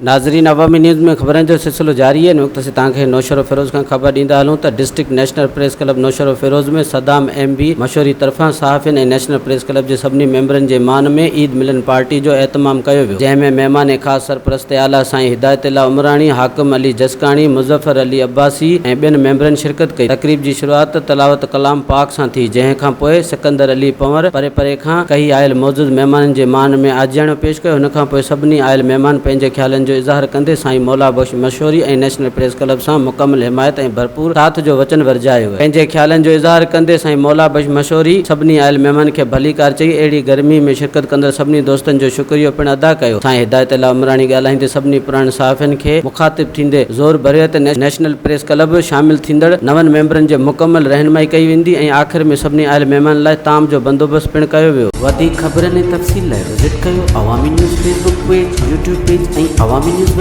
ناظرين عوامي نيوز ۾ خبرن جو سلسلو جاري آهي ان وقت اسين توهان کي نوشهروفيروز کان خبر ڏيندا هلون ته district national press club Naushahro Feroze ۾ Saddam M B Mashori طرفان صحافين ۽ نيشنل پريس ڪلب جي سڀني ميمبرن جي مان ۾ عيد ملن پارٽي جو اهتمام ڪيو ويو جنهن ۾ مهمان خاص سرپرست اعليٰ سائين هدايت الله عمراڻي، حاڪم علي جسڪاڻي، مظفر علي عباسي ۽ ٻين ميمبرن شرڪت ڪئي. تقريب جي شروعات تلاوت ڪلام پاڪ سان ٿي، جنهن کان پوء سڪندر علي پنور پري پري کان ڪهي آيل معزز مهمانن جي مان ۾ آجياڻو پيش ڪيو. هن کان پوء سڀني آيل مهمان پنهنجي خيالن جو اظهار ڪندي سائين مولا بخش مشوري ۽ نيشنل پريس ڪلب سان مڪمل حمايت ۽ ڀرپور ساٿ جو وچن ورجايو. پنهنجي خيالن جو اظهار ڪندي سائين مولا بخش مشوري سڀني آيل مهمانن کي ڀليڪار چئي اهڙي گرمي ۾ شرڪت ڪندڙ سڀني دوستن جو شڪريو پڻ ادا ڪيو. سائين هدايت الله عمراڻي ڳالهائيندي سڀني پراڻن صحافين کي مخاطب ٿيندي زور ڀريو ته نيشنل پريس ڪلب شامل ٿيندڙ نون ميمبرن جي مڪمل رهنمائي ڪئي ويندي ۽ آخر ۾ سڀني آيل مهمانن لاء طعام جو بندوبست پڻ ڪيو ويو. وڌيڪ خبرن ۽ تفصيل لاء وزٽ ڪيو Awami news Facebook page, YouTube page ۽ Awami news.